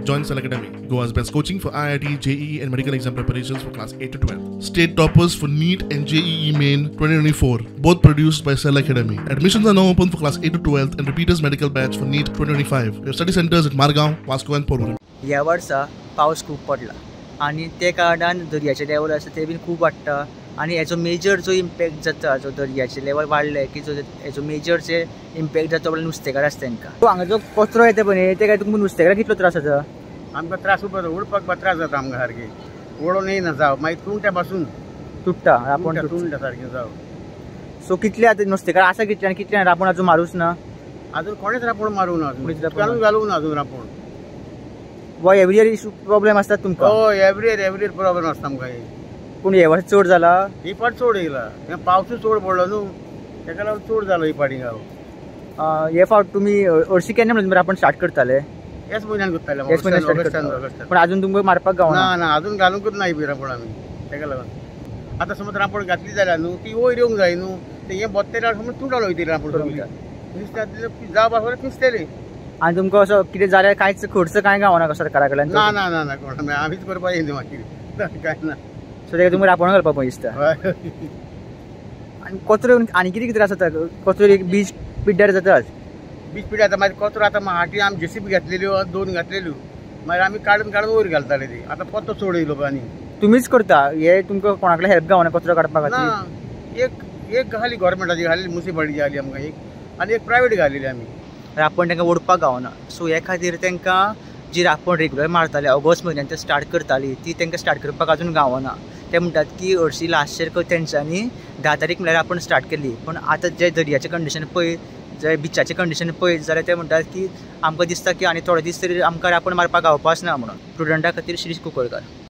Join Cell Academy, Goa's best coaching for IIT, JEE and medical exam preparations for class 8 to 12. State toppers for NEET and JEE Main 2024, both produced by Cell Academy. Admissions are now open for class 8 to 12 and repeaters medical batch for NEET 2025. We have study centers at Margao, Vasco and Porvorim. ह्या वर्सा पावस खूब पडला आनी ते कारणान दर्याचें level आसा तें बीन खूब वाडटा आनी हेजो मेजर जो इम्पॅक्ट जाता, जो दर्याचें लेवल वाडलें की जो हेजो मेजर जे इम्पॅक्ट जाता म्हणल्यार नुस्तेकार आसता तेंकां. हांगा जो कचरो येता पळय न्ही, ते काय तुमकां नुस्तेकाराक कितलो त्रास जाता? आमकां त्रास उरपाक उडपाक त्रास जाता आमकां, सारकें ओडून येयना जावं, मागीर तुमट्या पासून तुट्टा रांपोण, तुमट्या सारकें जावं. सो कितले आतां नुस्तेकार आसा कितले आनी कितले रांपोण अजून मारूच ना? अजून कोणेच रांपोण मारूं ना, अजून घालूंक ना अजून रांपोण. वा एवरी इयर इशू प्रॉब्लेम आसता तुमकां? हय, एवरी इयर प्रॉब्लेम आसता आमकां. पूण हे वर्स चड जाला? ही फावट चड येयला, पावसूय चड पडलो न्हू, तेका लागून चड जालो ही फावटी. गांव हे फावट तुमी हरशीं केन्ना म्हणून रांपोण स्टार्ट करताले? हेच म्हयन्यान करताले, हेच म्हयन्यान स्टार्ट करताले. पूण अजून तुमकां मारपाक गावना? ना ना, अजून घालूंकच ना ही रांपोण आमी, तेका लागून. आतां समज रांपोण घातली जाल्यार न्हू ती वयर येवंक जाय न्हू, ते हें बोत्तें समज तुटलो वयतली रांपोण सगळी, नुस्तें जावं आसल्यार पिसतली. आनी तुमकां असो कितें जाल्यार कांयच खर्च कांय गावना सरकारा कडल्यान? ना ना ना ना, कोण आमीच करपाक येयना मागीर, कांय ना. सो तेका तुमी रांपोण घालपाक पळय दिसता. आनी कचरो आनी कितें कितें त्रास जाता? कचरो एक बीच पिड्ड्यार जाताच. बीच पिड्ड्यार जाता, मागीर कचरो आतां हाटी आमी जेसीबी घातलेल्यो, दोन घातलेल्यो, मागीर आमी काडून काडून वयर घालताले ती. आतां पत्तो चड येयलो आनी. तुमीच करता हे? तुमकां कोणा कडेन हेल्प गावना कचरो काडपा खातीर? ना, एक घाली गव्हर्मेंटाची घाली, मुन्सिपालिटीची घाली आमकां एक, आनी एक प्रायवेट घालेली आमी. रांपोण तांकां ओडपाक गावना, सो हे खातीर तांकां जी रांपोण रेगुलर मारताले ऑगस्ट म्हयन्यान ते स्टार्ट करताली ती तांकां स्टार्ट करपाक अजून गावना. ते म्हणटात की हरशीं लास्ट इयर तेंच्यांनी 10 तारीख म्हणल्यार रांपोण स्टार्ट केली, पूण आतां जे दर्याचें कंडिशन पळयत, जे बिचाचें कंडिशन पळयत जाल्यार ते म्हणटात की आमकां दिसता की आनी थोडे दीस तरी आमकां रांपोण मारपाक गावपाच ना म्हणून. प्रुडंटा खातीर शिरीष कुंकळकार.